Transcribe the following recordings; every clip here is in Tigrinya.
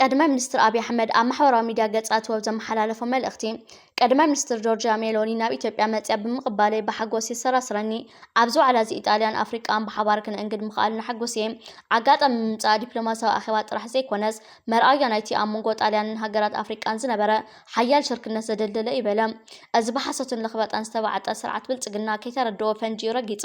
ቀዳማይ ሚኒስትር ኣብይ ኣሕመድ ኣብ ማሕበራዊ ሚድያ ገጻቱ ኣብ ዘመሓላለፎ መልእኽቲ፣ ቀዳማይ ሚኒስትር ጆርጅያ ሜሎኒ ናብ ኢትዮጵያ መጽያ ብምቕባለይ ብሓጎስ የሰራስረኒ። ኣብዚ ዋዕላ እዚ ኢጣልያን ኣፍሪቃን ብሓባር ክነእንግድ ምኽኣልና ሕጉስ እየ። ኣጋጣሚ ምምጻእ ዲፕሎማስያዊ ኣኼባ ጥራሕ ዘይኮነስ፣ መርኣያ ናይቲ ኣብ መንጎ ጣልያንን ሃገራት ኣፍሪቃን ዝነበረ ሓያል ሽርክነት ዘደልደለ እዩ በለ። እዚ ብሓሶትን ለኽበጣን ዝተባዕጠ ስርዓት ብልጽግና ከይተረድኦ ፈንጂኡ ረጊጹ።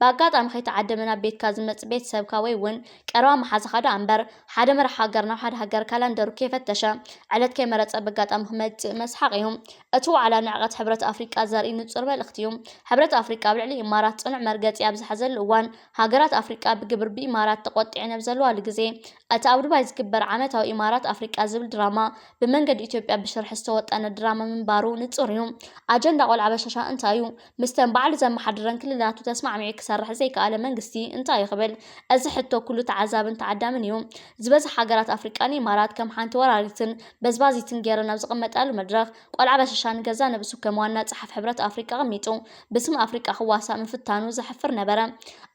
ብኣጋጣሚ ከይተዓደመ ናብ ቤትካ ዝመጽእ ቤተሰብካ ወይ እውን ቀረባ መሓዛኻ ደኣ እምበር፣ ሓደ መራሒ ሃገር ናብ ሓደ ሃገር ካላንደሩ ከይፈተሸ ዕለት ከይመረጸ በጋጣሚ ክመጽእ መስሓቕ እዩ። እቲ ዋዕላ ንዕቐት ሕብረት ኣፍሪቃ ዘርኢ ንጹር መልእኽቲ እዩ። ሕብረት ኣፍሪቃ ኣብ ልዕሊ ኢማራት ጽኑዕ መርገጺ ኣብ ዝሓዘሉ እዋን፣ ሃገራት ኣፍሪቃ ብግብር ብኢማራት ተቖጢዐን ኣብ ዘለዋሉ ግዜ፣ እቲ ኣብ ዱባይ ዝግበር ዓመታዊ ኢማራት ኣፍሪቃ ዝብል ድራማ ብመንገዲ ኢትዮጵያ ብሽርሒ ዝተወጠነ ድራማ ምንባሩ ንጹር እዩ። ኣጀንዳ ቆልዓ በሻሻ እንታይ እዩ? ምስተን ባዕሉ ዘመሓድረን ክልላቱ ተስማዕሚዑ ክሰርሕ ዘይከኣለ መንግስቲ እንታይ እዩ ክብል? እዚ ሕቶ ኩሉ ተዓዛብን ተዓዳምን እዩ። ዝበዝሕ ሃገራት ኣፍሪቃ ንኢማራት ከም ሓንቲ ወራሪትን በዝባዚትን ገይረን ኣብ ዝቕመጣሉ መድረኽ፣ ቆልዓ በሻሻ ንገዛ ነብሱ ከም ዋና ጸሓፊ ሕብረት ኣፍሪቃ ኣቐሚጡ ብስም ኣፍሪቃ ክዋሳእ ምፍታኑ ዘሕፍር ነበረ።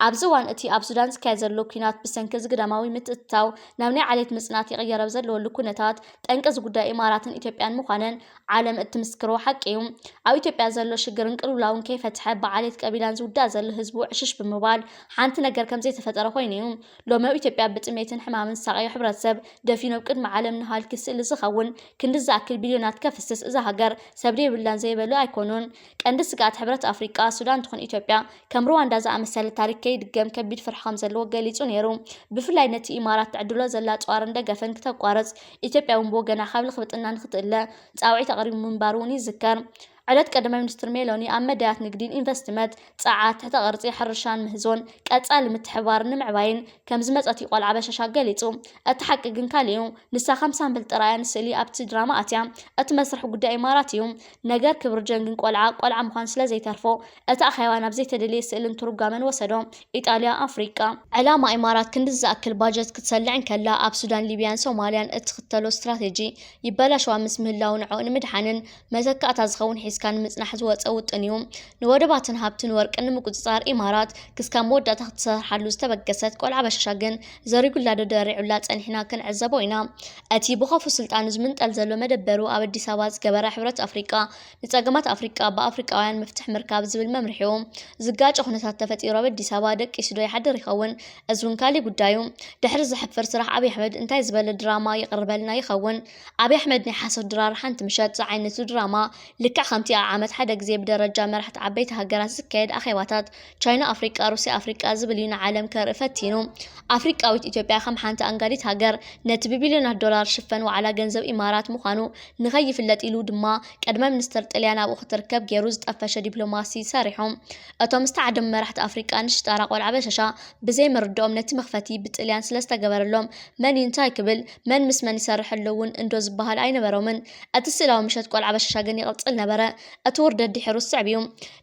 ኣብዚ እዋን እቲ ኣብ ሱዳን ዝካየድ ዘሎ ኲናት ብሰንኪ እዚ ግዳማዊ ምትእትታው ናብ ናይ ዓሌት ምጽናት ይቕየር ኣብ ዘለወሉ ኩነታት፣ ጠንቂ እዚ ጉዳይ ኢማራትን ኢትዮጵያን ምዃነን ዓለም እትምስክሮ ሓቂ እዩ። ኣብ ኢትዮጵያ ዘሎ ሽግርን ቅልውላውን ከይፈትሐ ብዓሌት ቀቢላን ዝውዳእ ዘሎ ህዝቡ ዕሽሽ ብምባል ሓንቲ ነገር ከም ዘይተፈጠረ ኮይኑ እዩ። ሎሚ ኣብ ኢትዮጵያ ብጥሜትን ሕማምን ዝሳቐዮ ሕብረተሰብ ደፊኑ ኣብ ቅድሚ ዓለም ንሃልኪ ስእሊ ዝኸውን ክንዲ ዝኣክል ቢልዮናት ከፍስስ እዛ ሃገር ሰብ ዘይብላን ዘይበሉ ኣይኮኑን። ቀንዲ ስግኣት ሕብረት ኣፍሪቃ ሱዳን ትኹን ኢትዮጵያ ከም ሩዋንዳ ዝኣመሰለ ታሪክ ከይድገም ከቢድ ፍርሒ ከም ዘለዎ ገሊጹ ነይሩ። ብፍላይ ነቲ ኢማራት ትዕድሎ ዘላ ጸዋርን ደገፍን ክተቋርጽ፣ ኢትዮጵያ እውን ብወገና ካብ ልኽብጥና ንክትእለ ጻውዒት ኣቕሪቡ ምንባሩ እውን ይዝከር። ዕለት ቀዳማይ ሚኒስትር ሜሎኒ ኣብ መዳያት ንግዲን ኢንቨስትመንት፣ ጸዓት፣ ትሕተ ቅርጺ፣ ሕርሻን ምህዞን ቀጻሊ ምትሕብባርን ንምዕባይን ከም ዝመጸት እዩ ቆልዓ በሻሻ ገሊጹ። እቲ ሓቂ ግን ካልእ እዩ። ንሳ ከም ሳምፕል ጥራይ እያ ንስእሊ ኣብቲ ድራማ ኣትያ። እቲ መስርሕ ጉዳይ ኢማራት እዩ። ነገር ክብሪ ጀንግን ቆልዓ፣ ቆልዓ ምዃን ስለ ዘይተርፎ፣ እቲ ኣኼባ ናብ ዘይተደልየ ስእልን ትርጓመን ወሰዶ። ኢጣልያ፣ ኣፍሪቃ። ዕላማ ኢማራት ክንዲ ዝኣክል ባጀት ክትሰልዕ እንከላ፣ ኣብ ሱዳን፣ ሊብያን ሶማልያን እትኽተሎ ስትራቴጂ ይበላሸዋ ምስ ምህላው ንዕኡ ንምድሓንን መተካእታ ዝኸውን ሒዝካ ንምጽናሕ ዝወጸ ውጥን እዩ። ንወደባትን ሃብትን ወርቅን ንምቁጽጻር ኢማራት ክስካብ መወዳእታ ክትሰርሓሉ ዝተበገሰት ቆልዓ በሻሻ ግን ዘሪጉላ ዶ ደሪዑላ ጸኒሕና ክንዕዘቦ ኢና። እቲ ብኸፉ ስልጣኑ ዝምንጠል ዘሎ መደበሩ ኣብ ኣዲስ ኣበባ ዝገበረ ሕብረት ኣፍሪቃ ንጸገማት ኣፍሪቃ ብኣፍሪቃውያን መፍትሒ ምርካብ ዝብል መምርሒኡ ዝጋጨ ኩነታት ተፈጢሩ ኣብ ኣዲስ ኣበባ ደቂሱ ዶ ይሓድር ይኸውን? እዚ እውን ካሊእ ጉዳዩ። ድሕሪ ዘሕፍር ስራሕ ኣብይ ኣሕመድ እንታይ ዝበለ ድራማ የቕርበልና ይኸውን? ኣብይ ኣሕመድ ናይ ሓሶት ድራር ሓንቲ ምሸት ዝዓይነቱ ድራማ ልክዕ ከምቲ ኣብ ዓመት ሓደ ግዜ ብደረጃ መራሕቲ ዓበይቲ ሃገራት ዝካየድ ኣኼባታት ቻይና ኣፍሪቃ፣ ሩስያ ኣፍሪቃ ዝብል እዩ ንዓለም ከርኢ ፈቲኑ። ኣፍሪቃዊት ኢትዮጵያ ከም ሓንቲ ኣንጋዲት ሃገር ነቲ ብቢልዮናት ዶላር ሽፈን ዋዕላ ገንዘብ ኢማራት ምዃኑ ንኸይፍለጥ ኢሉ ድማ ቀዳማይ ሚኒስተር ጥልያን ኣብኡ ክትርከብ ገይሩ ዝጠፈሸ ዲፕሎማሲ ሰሪሑ። እቶም ዝተዓደሙ መራሕቲ ኣፍሪቃ ንሽጣራ ቆልዓ በሻሻ ብዘይምርድኦም ነቲ መኽፈቲ ብጥልያን ስለ ዝተገበረሎም መን እዩ እንታይ ክብል፣ መን ምስ መን ይሰርሕ ኣሎ እውን እንዶ ዝበሃል ኣይነበሮምን። እቲ ስእላዊ ምሸት ቆልዓ በሻሻ ግን ይቕጽል ነበረ። እቲ ውርደት ድሒሩ ዝስዕብ እዩ።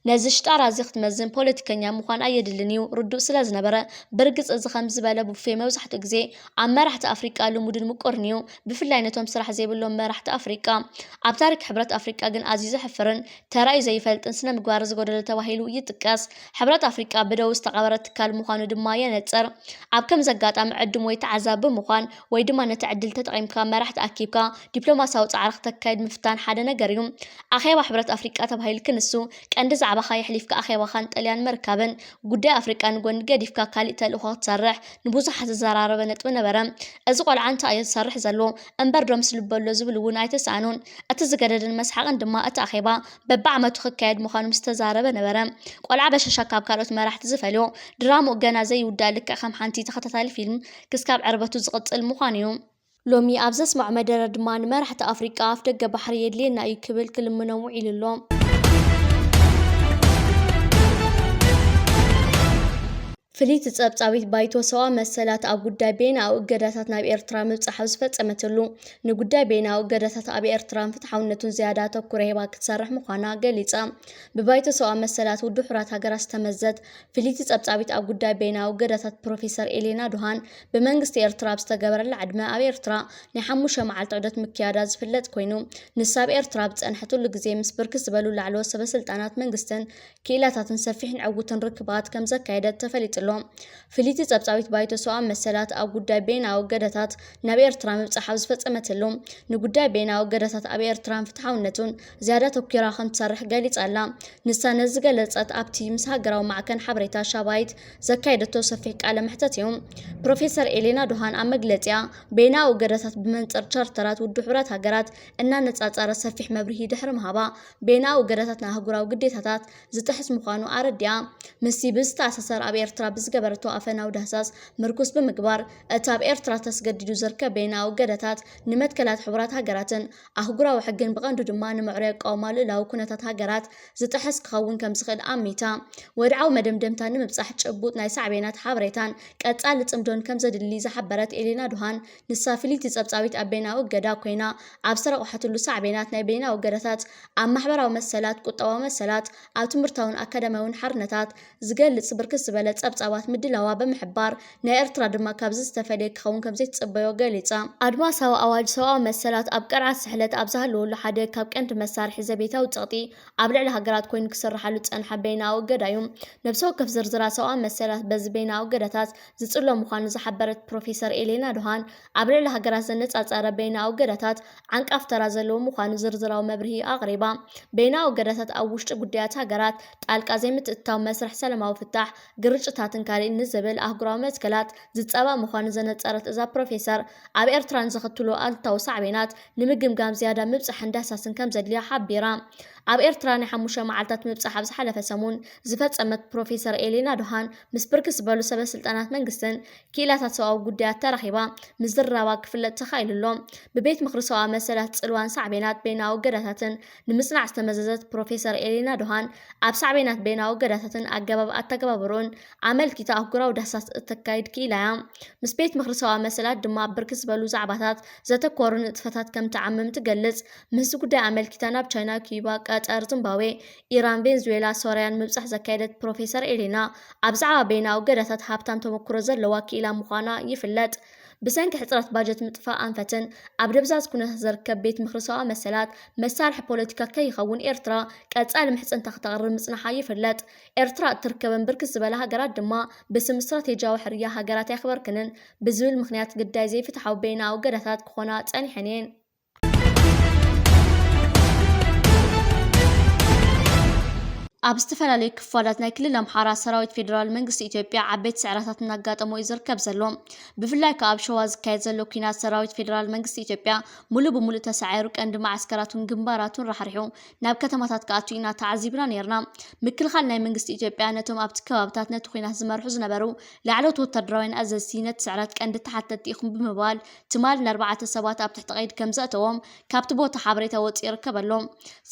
ነዚ ሽጣራ እዚ ክትመዝን ፖለቲከኛ ምዃን ኣየድልን እዩ፣ ርዱእ ስለ ዝነበረ። ብርግጽ እዚ ከምዚ ዝበለ ቡፌ መብዛሕትኡ ግዜ ኣብ መራሕቲ ኣፍሪቃ ልሙድን ምቁርን እዩ፣ ብፍላይ ነቶም ስራሕ ዘይብሎም መራሕቲ ኣፍሪቃ። ኣብ ታሪክ ሕብረት ኣፍሪቃ ግን ኣዝዩ ዘሕፍርን ተራእዩ ዘይፈልጥን ስነ ምግባር ዝጎደሎ ተባሂሉ ይጥቀስ። ሕብረት ኣፍሪቃ ብደው ዝተቐበረ ትካል ምዃኑ ድማ የነጽር። ኣብ ከምዚ ኣጋጣሚ ዕዱም ወይ ተዓዛቢ ብምዃን ወይ ድማ ነቲ ዕድል ተጠቒምካ መራሕቲ ኣኪብካ ዲፕሎማስያዊ ጻዕሪ ክተካይድ ምፍታን ሓደ ነገር እዩ። ኣኼባ ሕብረት ኣፍሪቃ ተባሂሉ ክንሱ ቀንዲ ዛዕባኻ የሕሊፍካ ኣኼባኻን ጥልያን ምርካብን ጉዳይ ኣፍሪቃ ንጎኒ ገዲፍካ ካሊእ ተልእኾ ክትሰርሕ ንብዙሓት ዘዘራረበ ነጥቢ ነበረ። እዚ ቆልዓ እንታይ እዩ ዝሰርሕ ዘሎ? እምበር ዶ ምስ ልቡ ኣሎ ዝብል እውን ኣይተሰኣኑን። እቲ ዝገደደን መስሓቕን ድማ እቲ ኣኼባ በብዓመቱ ክካየድ ምዃኑ ምስ ተዛረበ ነበረ። ቆልዓ በሻሻ ካብ ካልኦት መራሕቲ ዝፈልዮ ድራምኡ ገና ዘይውዳእ ልክዕ ከም ሓንቲ ተኸታታሊ ፊልም ክስካብ ዕርበቱ ዝቕጽል ምዃኑ እዩ። ሎሚ ኣብ ዘስምዖ መደረ ድማ ንመራሕቲ ኣፍሪቃ ኣፍ ደገ ባሕሪ የድልየና እዩ ክብል ክልምኖም ውዒሉ ኣሎ። ፍልይቲ ጸብጻቢት ባይቶ ሰብኣዊ መሰላት ኣብ ጉዳይ በይናዊ እገዳታት ናብ ኤርትራ ምብጻሕ ኣብ ዝፈጸመትሉ፣ ንጉዳይ በይናዊ እገዳታት ኣብ ኤርትራን ፍትሓውነቱን ዝያዳ ኣተኩሮ ሂባ ክትሰርሕ ምዃና ገሊጻ። ብባይቶ ሰብኣዊ መሰላት ውድብ ሕቡራት ሃገራት ዝተመዘት ፍልይቲ ጸብጻቢት ኣብ ጉዳይ በይናዊ እገዳታት ፕሮፌሰር ኤሌና ዱሃን ብመንግስቲ ኤርትራ ኣብ ዝተገበረላ ዕድመ ኣብ ኤርትራ ናይ ሓሙሽተ መዓልቲ ዑደት ምክያዳ ዝፍለጥ ኮይኑ፣ ንሳ ኣብ ኤርትራ ኣብ ዝጸንሐትሉ ግዜ ምስ ብርክት ዝበሉ ላዕለዎት ሰበስልጣናት መንግስትን ክኢላታትን ሰፊሕን ዕዉትን ርክባት ከም ዘካየደት ተፈሊጡ ኣሎ። ኣሎ። ፍልይቲ ጸብጻቢት ባይቶ ሰብኣዊ መሰላት ኣብ ጉዳይ በይናዊ እገዳታት ናብ ኤርትራ ምብጻሕ ኣብ ዝፈጸመትሉ፣ ንጉዳይ በይናዊ እገዳታት ኣብ ኤርትራን ፍትሓውነቱን ዝያዳ ተኪራ ከም ትሰርሕ ገሊጻ ኣላ። ንሳ ነዚ ዝገለጸት ኣብቲ ምስ ሃገራዊ ማዕከን ሓበሬታ ሻባይት ዘካየደቶ ሰፊሕ ቃለ መሕተት እዩ። ፕሮፌሰር ኤሌና ዶሃን ኣብ መግለጺኣ፣ በይናዊ እገዳታት ብመንጽር ቻርተራት ውድብ ሕቡራት ሃገራት እናነጻጸረ ሰፊሕ መብርሂ ድሕሪ ምሃባ፣ በይናዊ እገዳታት ንኣህጉራዊ ግዴታታት ዝጥሕስ ምዃኑ ኣረዲኣ። ምስቲ ብዝተኣሳሰር ኣብ ኤርትራ ብዝገበረቶ ኣፈናዊ ዳህሳስ ምርኩስ ብምግባር፣ እቲ ኣብ ኤርትራ ተስገዲዱ ዝርከብ በይናዊ እገዳታት ንመትከላት ሕቡራት ሃገራትን ኣህጉራዊ ሕግን ብቐንዱ ድማ ንምዕሩይ ኣቃውማ ልኡላዊ ኩነታት ሃገራት ዝጥሕስ ክኸውን ከም ዝኽእል ኣሚታ። ወድዓዊ መደምደምታ ንምብጻሕ ጭቡጥ ናይ ሳዕቤናት ሓበሬታን ቀጻሊ ጽምዶን ከም ዘድሊ ዝሓበረት ኤሌና ዶሃን፣ ንሳ ፍልይቲ ጸብጻቢት ኣብ በይናዊ እገዳ ኮይና፣ ኣብ ዝተረቑሐትሉ ሳዕቤናት ናይ በይናዊ እገዳታት ኣብ ማሕበራዊ መሰላት፣ ቁጠባዊ መሰላት፣ ኣብ ትምህርታውን ኣካዳሚያውን ሓርነታት ዝገልጽ ብርክት ዝበለ ጸብጻባት ምድላዋ ብምሕባር፣ ናይ ኤርትራ ድማ ካብዚ ዝተፈልየ ክኸውን ከም ዘይትጽበዮ ገሊጻ። ኣድማሳዊ ኣዋጅ ሰብኣዊ መሰላት ኣብ ቅርዓት ስሕለት ኣብ ዝሃለወሉ ሓደ ካብ ቀንዲ መሳርሒ ዘቤታዊ ጸቕጢ ኣብ ልዕሊ ሃገራት ኮይኑ ክስርሓሉ ዝጸንሐ በይናዊ እገዳ እዩ። ነብሲ ወከፍ ዝርዝራት ሰብኣዊ መሰላት በዚ በይናዊ እገዳታት ዝጽሎ ምዃኑ ዝሓበረት ፕሮፌሰር ኤሌና ዶሃን፣ ኣብ ልዕሊ ሃገራት ዘነጻጸረ በይናዊ እገዳታት ዓንቃፍ ተራ ዘለዎ ምዃኑ ዝርዝራዊ መብርሂ ኣቕሪባ። በይናዊ እገዳታት ኣብ ውሽጢ ጉዳያት ሃገራት ጣልቃ ዘይምትእትታው፣ መስርሕ ሰላማዊ ፍታሕ ግርጭታትን ካልእን ንዝብል ኣህጉራዊ መትከላት ዝጻባእ ምዃኑ ዘነጸረት እዛ ፕሮፌሰር፣ ኣብ ኤርትራ ንዘኸትሎ ኣሉታዊ ሳዕቤናት ንምግምጋም ዝያዳ ምብጻሕን ዳህሳስን ከም ዘድልያ ሓቢራ። ኣብ ኤርትራ ናይ ሓሙሽተ መዓልታት ምብጻሕ ኣብ ዝሓለፈ ሰሙን ዝፈጸመት ፕሮፌሰር ኤሌና ዶሃን፣ ምስ ብርክት ዝበሉ ሰበ ስልጣናት መንግስትን ክኢላታት ሰብኣዊ ጉዳያት ተራኺባ ምዝርራባ ክፍለጥ ተኻኢሉ ኣሎ። ብቤት ምኽሪ ሰብኣዊ መሰላት ጽልዋን ሳዕቤናት በይናዊ እገዳታትን ንምጽናዕ ዝተመዘዘት ፕሮፌሰር ኤሌና ዶሃን፣ ኣብ ሳዕቤናት በይናዊ እገዳታትን ኣገባብ ኣተገባብርኡን ኣመልኪታ ኣህጉራዊ ዳህሳስ እተካይድ ክኢላ እያ። ምስ ቤት ምኽሪ ሰብኣዊ መሰላት ድማ ኣብ ብርክት ዝበሉ ዛዕባታት ዘተኮሩ ንጥፈታት ከም ትዓምም ትገልጽ። ምስዚ ጉዳይ ኣመልኪታ ናብ ቻይና፣ ኪዩባ፣ ቀጠር፣ ዚምባብዌ፣ ኢራን፣ ቬንዙዌላ፣ ሶርያን ምብጻሕ ዘካየደት ፕሮፌሰር ኤሌና፣ ኣብ ዛዕባ በይናዊ እገዳታት ሃብታም ተመኩሮ ዘለዋ ክኢላ ምዃና ይፍለጥ። ብሰንኪ ሕጽረት ባጀት፣ ምጥፋእ ኣንፈትን ኣብ ደብዛዝ ኩነታት ዝርከብ ቤት ምኽሪ ሰብኣዊ መሰላት መሳርሒ ፖለቲካ ከይኸውን ኤርትራ ቀጻሊ ምሕጽንታ ክተቕርብ ምጽንሓ ይፍለጥ። ኤርትራ እትርከበን ብርክት ዝበላ ሃገራት ድማ ብስም ስትራቴጂያዊ ሕርያ ሃገራት ኣይኽበርክንን ብዝብል ምኽንያት ግዳይ ዘይፍትሓዊ በይናዊ እገዳታት ክኾና ጸኒሐን እየን። ኣብ ዝተፈላለዩ ክፋላት ናይ ክልል ኣምሓራ ሰራዊት ፌደራል መንግስቲ ኢትዮጵያ ዓበይቲ ስዕረታት እናጋጠሞ እዩ ዝርከብ ዘሎ። ብፍላይ ከኣ ኣብ ሸዋ ዝካየድ ዘሎ ኲናት ሰራዊት ፌደራል መንግስቲ ኢትዮጵያ ሙሉእ ብሙሉእ ተሳዒሩ ቀንዲ መዓስከራቱን ግንባራቱን ራሕሪሑ ናብ ከተማታት ክኣቱ ኢና ተዓዚብና ነይርና። ምክልኻል ናይ መንግስቲ ኢትዮጵያ ነቶም ኣብቲ ከባብታት ነቲ ኲናት ዝመርሑ ዝነበሩ ላዕለዎት ወታደራውያን ኣዘዝቲ ነቲ ስዕረት ቀንዲ ተሓተትቲ ኢኹም ብምባል ትማሊ ንኣርባዕተ ሰባት ኣብ ትሕቲ ቀይዲ ከም ዘእተዎም ካብቲ ቦታ ሓበሬታ ወፂኡ ይርከብ ኣሎ።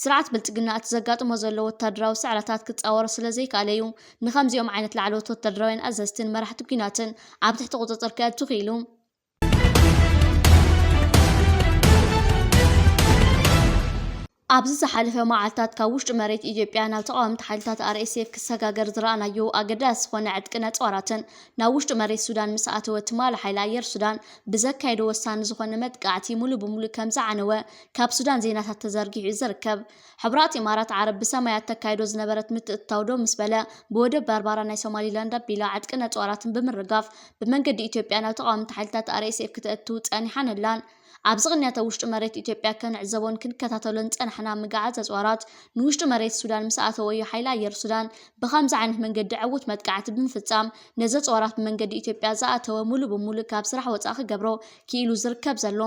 ስርዓት ብልጽግና እቲ ዘጋጥሞ ዘሎ ወታደራዊ ስዕረታት ክጻወሮ ስለ ዘይከኣለ እዩ ንኸምዚኦም ዓይነት ላዕለዎት ወታደራውያን ኣዘዝትን መራሕቲ ኲናትን ኣብ ትሕቲ ቁጽጽር ከእቱ ክኢሉ። ኣብዚ ዝሓለፈ መዓልታት ካብ ውሽጢ መሬት ኢትዮጵያ ናብ ተቓወምቲ ሓይልታት ኣር ኤስ ኤፍ ክሰጋገር ዝረኣናዮ ኣገዳሲ ዝኾነ ዕጥቂ ነጽዋራትን ናብ ውሽጢ መሬት ሱዳን ምስ ኣተወ ትማሊ ሓይሊ ኣየር ሱዳን ብዘካየዶ ወሳኒ ዝኾነ መጥቃዕቲ ሙሉ ብሙሉ ከም ዝዓነወ ካብ ሱዳን ዜናታት ተዘርጊሑ እዩ ዝርከብ። ሕቡራት ኢማራት ዓረብ ብሰማይ ኣተካይዶ ዝነበረት ምትእትታው ደው ምስ በለ ብወደብ በርባራ ናይ ሶማሊላንድ ኣቢላ ዕጥቂ ነጽዋራትን ብምርጋፍ ብመንገዲ ኢትዮጵያ ናብ ተቓወምቲ ሓይልታት ኣር ኤስ ኤፍ ክተእቱ ጸኒሓን ኣላን። ኣብዚ ቅንያት ኣብ ውሽጢ መሬት ኢትዮጵያ ክንዕዘቦን ክንከታተሎን ዝጸናሕና ምግዓዝ ኣጽዋራት ንውሽጢ መሬት ሱዳን ምስ ኣተወ እዩ ሓይሊ ኣየር ሱዳን ብኸምዚ ዓይነት መንገዲ ዕዉት መጥቃዕቲ ብምፍጻም ነዚ ኣጽዋራት ብመንገዲ ኢትዮጵያ ዝኣተወ ሙሉ ብሙሉ ካብ ስራሕ ወጻኢ ክገብሮ ክኢሉ ዝርከብ ዘሎ።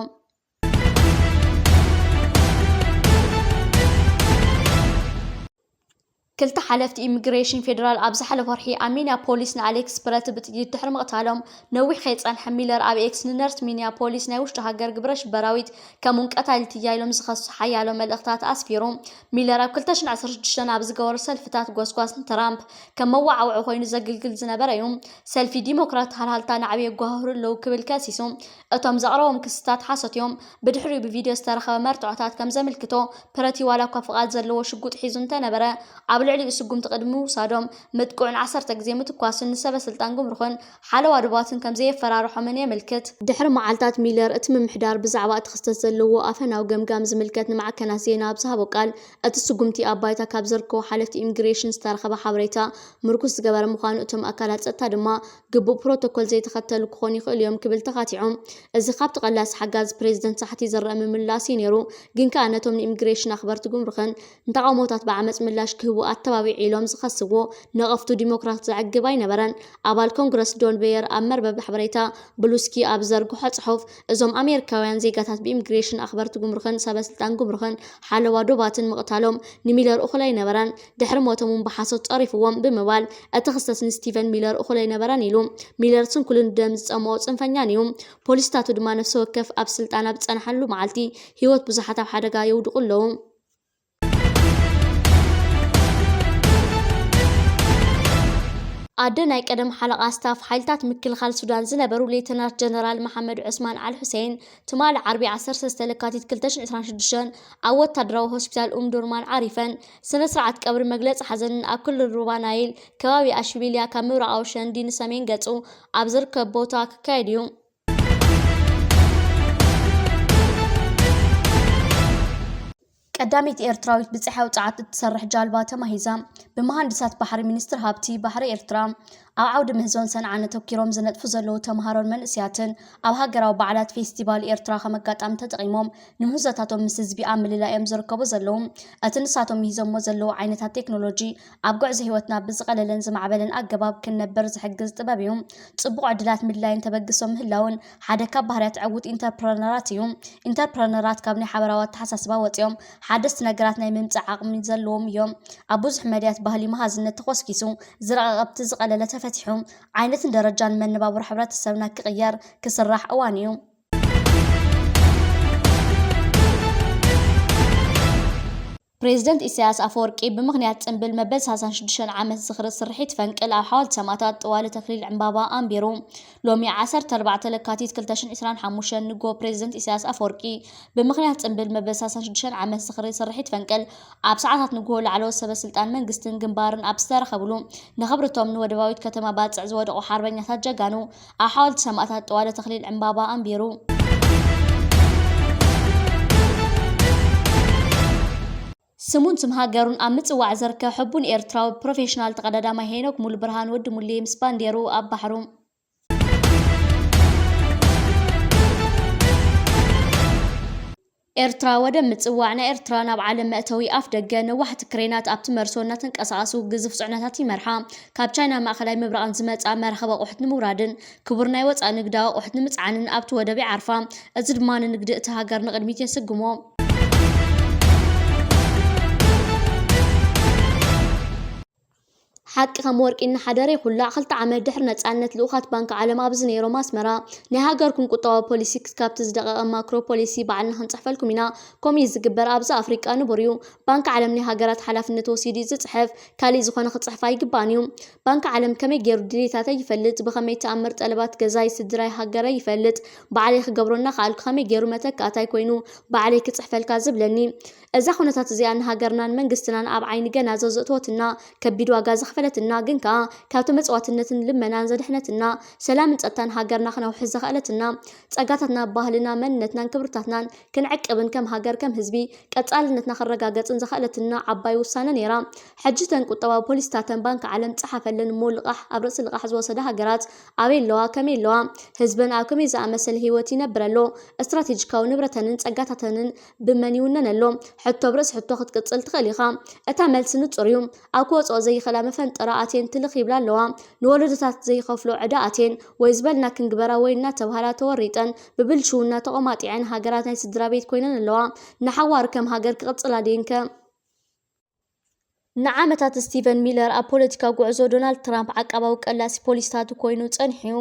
ክልተ ሓለፍቲ ኢሚግሬሽን ፌደራል ኣብ ዝሓለፈ ወርሒ ኣብ ሚኒያፖሊስ ንኣሌክስ ፕረቲ ብጥይት ድሕሪ ምቕታሎም ነዊሕ ከይጸንሐ፣ ሚለር ኣብ ኤክስ ንነርስ ሚኒያፖሊስ ናይ ውሽጢ ሃገር ግብረ ሽበራዊት ከምኡውን ቀታሊት እያ ኢሎም ዝኸሱ ሓያሎ መልእኽታት ኣስፊሩ። ሚለር ኣብ ክልተ ሽሕን ዓሰርተ ሽዱሽተን ኣብ ዝገበሮ ሰልፍታት ጎስጓስ ንትራምፕ ከም መወዓውዒ ኮይኑ ዘግልግል ዝነበረ እዩ። ሰልፊ ዲሞክራት ሃልሃልታ ንዓቢ የጓህህሩ ኣለዉ ክብል ከሲሱ። እቶም ዘቕረቦም ክስታት ሓሶት እዮም። ብድሕሪኡ ብቪድዮ ዝተረኸበ መርትዖታት ከም ዘምልክቶ፣ ፕረቲ ዋላ እኳ ፍቓድ ዘለዎ ሽጉጥ ሒዙ እንተነበረ፣ ኣብ ልዕሊኡ ስጉምቲ ቅድሚ ምውሳዶም፣ ምጥቅዑን ዓሰርተ ግዜ ምትኳሱን ንሰበ ስልጣን ጉምሩኽን ሓለዋ ዶባትን ከም ዘየፈራርሖምን የመልክት። ድሕሪ መዓልታት፣ ሚለር እቲ ምምሕዳር ብዛዕባ እቲ ክስተት ዘለዎ ኣፈናዊ ገምጋም ዝምልከት ንማዕከናት ዜና ኣብ ዝሃቦ ቃል፣ እቲ ስጉምቲ ኣብ ባይታ ካብ ዝርከቡ ሓለፍቲ ኢሚግሬሽን ዝተረኸበ ሓበሬታ ምርኩስ ዝገበረ ምዃኑ፣ እቶም ኣካላት ጸጥታ ድማ ግቡእ ፕሮቶኮል ዘይተኸተሉ ክኾኑ ይኽእሉ እዮም ክብል ተኻቲዑ። እዚ ካብቲ ቀላሲ ሓጋዚ ፕሬዝደንት ሳሕቲ ዝረአ ምምላስ እዩ ነይሩ፣ ግን ከኣ ነቶም ንኢሚግሬሽን ኣኽበርቲ ጉምሩኽን ንተቓውሞታት ብዓመጽ ምላሽ ክህቡ ኣተባቢዑ ኢሎም ዝኸስዎ ነቐፍቱ ዲሞክራት ዘዕግብ ኣይነበረን። ኣባል ኮንግረስ ዶን ቤየር ኣብ መርበብ ሓበሬታ ብሉስኪ ኣብ ዘርግሖ ጽሑፍ፣ እዞም ኣሜሪካውያን ዜጋታት ብኢሚግሬሽን ኣኽበርቲ ጉምሩኽን ሰበ ስልጣን ጉምሩኽን ሓለዋ ዶባትን ምቕታሎም ንሚለር እኹል ኣይነበረን፣ ድሕሪ ሞቶም እውን ብሓሶት ጸሪፍዎም ብምባል እቲ ክስተት ንስቲቨን ሚለር እኹል ኣይነበረን ኢሉ። ሚለር ስንኩልን ደም ዝጸምኦ ጽንፈኛን እዩ። ፖሊስታቱ ድማ ነፍሲ ወከፍ ኣብ ስልጣን ኣብ ዝጸንሓሉ መዓልቲ ህይወት ብዙሓት ኣብ ሓደጋ የውድቑ ኣለዉ። ኣደ ናይ ቀደም ሓለቓ ስታፍ ሓይልታት ምክልኻል ሱዳን ዝነበሩ ሌተናንት ጀነራል መሓመድ ዑስማን ኣል ሑሴን፣ ትማሊ ዓርቢ ዓሰርተ ሰለስተ ለካቲት ክልተ ሽሕን ዕስራን ሽዱሽተን ኣብ ወታደራዊ ሆስፒታል ኡምዱርማን ዓሪፈን። ስነ ስርዓት ቀብሪ መግለጺ ሓዘንን ኣብ ክልል ሩባ ናይል ከባቢ ኣሽቢልያ ካብ ምብራቓዊ ሸንዲ ንሰሜን ገጹ ኣብ ዝርከብ ቦታ ክካየድ እዩ። ቀዳመይቲ ኤርትራዊት ብጻሕያዊ ጸዓት እትሰርሕ ጃልባ ተማሂዛ። ብመሃንድሳት ባሕሪ ሚኒስትሪ ሃብቲ ባሕሪ ኤርትራ። ኣብ ዓውዲ ምህዞን ሰንዓን ኣተኲሮም ዝነጥፉ ዘለዉ ተምሃሮን መንእሰያትን ኣብ ሃገራዊ በዓላት ፌስቲቫል ኤርትራ ከም ኣጋጣሚ ተጠቒሞም ንምህዞታቶም ምስ ህዝቢ ኣብ ምልላይ እዮም ዝርከቡ ዘለዉ። እቲ ንሳቶም ምሂዞሞ ዘለዉ ዓይነታት ቴክኖሎጂ ኣብ ጉዕዞ ህይወትና ብዝቐለለን ዝማዕበለን ኣገባብ ክንነብር ዝሕግዝ ጥበብ እዩ። ጽቡቕ ዕድላት ምድላይን ተበግሶ ምህላውን ሓደ ካብ ባህርያት ዕዉት ኢንተርፕረነራት እዩ። ኢንተርፕረነራት ካብ ናይ ሓበራዊ ኣተሓሳስባ ወጺኦም ሓደስቲ ነገራት ናይ ምምጻእ ዓቕሚ ዘለዎም እዮም። ኣብ ብዙሕ መድያት ባህሊ መሃዝነት ተኾስኪሱ፣ ዝረቐቐ ብቲ ዝቐለለ ተፈቲሑ፣ ዓይነትን ደረጃን መነባብሮ ሕብረተሰብና ክቕየር ክስራሕ እዋን እዩ። ፕሬዝደንት ኢሳያስ ኣፈወርቂ ብምኽንያት ጽምብል መበል ሰላሳን ሽዱሽተን ዓመት ዝኽሪ ስርሒት ፈንቅል ኣብ ሓወልቲ ሰማእታት ጥዋለ ተኽሊል ዕምባባ ኣንቢሩ። ሎሚ ዓሰርተ ኣርባዕተ ለካቲት ክልተ ሽሕን ዕስራን ሓሙሽተን ንግሆ ፕሬዝደንት ኢሳያስ ኣፈወርቂ ብምኽንያት ጽምብል መበል ሰላሳን ሽዱሽተን ዓመት ዝኽሪ ስርሒት ፈንቅል ኣብ ሰዓታት ንግሆ ላዕለዎት ሰበ ስልጣን መንግስትን ግንባርን ኣብ ዝተረኸብሉ፣ ንኽብርቶም ንወደባዊት ከተማ ባጽዕ ዝወደቑ ሓርበኛታት ጀጋኑ ኣብ ሓወልቲ ሰማእታት ጥዋለ ተኽሊል ዕምባባ ኣንቢሩ። ስሙን ስም ሃገሩን ኣብ ምጽዋዕ ዝርከብ ሕቡን ኤርትራዊ ፕሮፌሽናል ተቐዳዳማይ ሄኖክ ሙሉብርሃን ወዲ ሙሌ ምስ ባንዴሩ ኣብ ባሕሩ። ኤርትራ ወደብ ምጽዋዕ ናይ ኤርትራ ናብ ዓለም መእተዊ ኣፍ ደገ ነዋሕቲ ክሬናት ኣብቲ መርሶ እናተንቀሳቐሱ ግዙፍ ጽዕነታት ይመርሓ። ካብ ቻይና ማእኸላይ ምብራቕን ዝመጻ መራኽብ ኣቑሑት ንምውራድን ክቡር ናይ ወጻኢ ንግዳዊ ኣቑሑት ንምጽዓንን ኣብቲ ወደብ ይዓርፋ። እዚ ድማ ንንግዲ እቲ ሃገር ንቕድሚት የስግሞ። ሓቂ ከም ወርቂ እናሓደረ ይኹላዕ። ክልተ ዓመት ድሕሪ ነጻነት፣ ልኡኻት ባንኪ ዓለም ኣብዚ ነይሮም ኣስመራ፣ ናይ ሃገርኩም ቁጠባዊ ፖሊሲ ክስካብቲ ዝደቐቐ ማክሮ ፖሊሲ ባዕልና ክንጽሕፈልኩም ኢና። ከምኡ እዩ ዝግበር። ኣብዚ ኣፍሪቃ ንቡር እዩ። ባንኪ ዓለም ናይ ሃገራት ሓላፍነት ወሲዱ እዩ ዝጽሕፍ። ካሊእ ዝኾነ ክጽሕፍ ኣይግባእን እዩ። ባንኪ ዓለም ከመይ ገይሩ ድሌታተይ ይፈልጥ? ብኸመይ ተኣምር ጠለባት ገዛይ ስድራይ ሃገረይ ይፈልጥ? ባዕለይ ክገብሮ እናኸኣልኩ ከመይ ገይሩ መተካእታይ ኮይኑ ባዕለይ ክጽሕፈልካ ዝብለኒ? እዛ ኩነታት እዚኣ ንሃገርናን መንግስትናን ኣብ ዓይኒ ገናዞ ዘእተወትና፣ ከቢድ ዋጋ ዘኽፈለትና፣ ግን ከኣ ካብቲ መጽዋትነትን ልመናን ዘድሕነትና፣ ሰላምን ጸጥታን ሃገርና ክነውሕስ ዘኽኣለትና፣ ጸጋታትና፣ ባህልና፣ መንነትናን ክብርታትናን ክንዕቅብን ከም ሃገር ከም ህዝቢ ቀጻልነትና ክረጋገጽን ዘኽኣለትና ዓባይ ውሳነ ነይራ። ሕጂ እተን ቁጠባዊ ፖሊሲታተን ባንኪ ዓለም ጸሓፈለን እሞ ልቓሕ ኣብ ርእሲ ልቓሕ ዝወሰዳ ሃገራት ኣበይ ኣለዋ? ከመይ ኣለዋ? ህዝበን ኣብ ከመይ ዝኣመሰለ ህይወት ይነብር ኣሎ? ስትራቴጂካዊ ንብረተንን ጸጋታተንን ብመን ይውነን ኣሎ? ሕቶ ብርእሲ ሕቶ ክትቅጽል ትኽእል ኢኻ። እታ መልሲ ንጹር እዩ። ኣብ ክወጽኦ ዘይኽእላ መፈንጠራ ኣትየን ትልኽ ይብላ ኣለዋ። ንወለዶታት ዘይኸፍሎ ዕዳ ኣትየን ወይ ዝበልና ክንግበራ ወይ እናተባህላ ተወሪጠን ብብልሽውና ተቖማጢዐን ሃገራት ናይ ስድራ ቤት ኮይነን ኣለዋ። ንሓዋር ከም ሃገር ክቕጽላ ድየንከ? ንዓመታት ስቲቨን ሚለር ኣብ ፖለቲካዊ ጉዕዞ ዶናልድ ትራምፕ ዓቃባዊ ቀላሲ ፖሊሲታቱ ኮይኑ ጸኒሑ እዩ።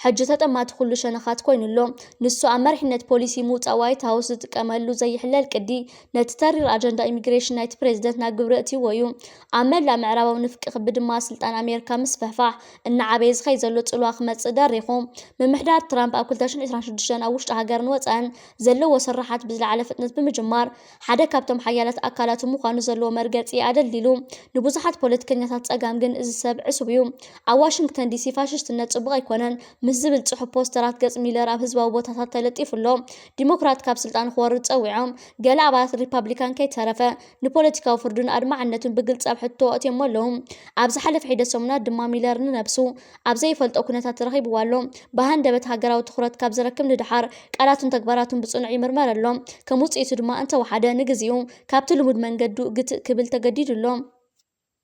ሕጂ ተጠማቲ ኩሉ ሸነኻት ኮይኑ ኣሎ። ንሱ ኣብ መሪሕነት ፖሊሲ ምውጻእ ዋይት ሃውስ ዝጥቀመሉ ዘይሕለል ቅዲ፣ ነቲ ተሪር ኣጀንዳ ኢሚግሬሽን ናይቲ ፕሬዝደንት ናብ ግብሪ እትይዎ እዩ። ኣብ መላእ ምዕራባዊ ንፍቂ ክቢ ድማ ስልጣን ኣሜሪካ ምስፍሕፋሕ እናዓበየ ዝኸይድ ዘሎ ጽልዋ ክመጽእ ደሪኹ። ምምሕዳር ትራምፕ ኣብ ክልተ ሽሕን ዕስራን ሽዱሽተን ኣብ ውሽጢ ሃገርን ወጻእን ዘለዎ ስርሓት ብዝለዓለ ፍጥነት ብምጅማር፣ ሓደ ካብቶም ሓያላት ኣካላቱ ምዃኑ ዘለዎ መርገጺ ኣደልዲሉ። ንብዙሓት ፖለቲከኛታት ጸጋም ግን እዚ ሰብ ዕሱብ እዩ። ኣብ ዋሽንግተን ዲሲ ፋሽስትነት ጽቡቕ ኣይኮነን ምስ ዝብል ጽሑፍ ፖስተራት ገጽ ሚለር ኣብ ህዝባዊ ቦታታት ተለጢፉ ኣሎ። ዲሞክራት ካብ ስልጣን ክወርድ ጸዊዖም፣ ገለ ኣባላት ሪፓብሊካን ከይተረፈ ንፖለቲካዊ ፍርዱን ኣድማዕነቱን ብግልጺ ኣብ ሕቶ ኣእትዮሞ ኣለዉ። ኣብ ዝሓለፈ ሒደት ሰሙናት ድማ ሚለር ንነብሱ ኣብ ዘይፈልጦ ኩነታት ረኺብዋ ኣሎ። ብሃንደበት ሃገራዊ ትኹረት ካብ ዝረክብ ንድሓር ቃላቱን ተግባራቱን ብጽኑዕ ይምርመር ኣሎ። ከም ውጽኢቱ ድማ እንተወሓደ ንግዚኡ ካብቲ ልሙድ መንገዱ ግትእ ክብል ተገዲዱ ኣሎ።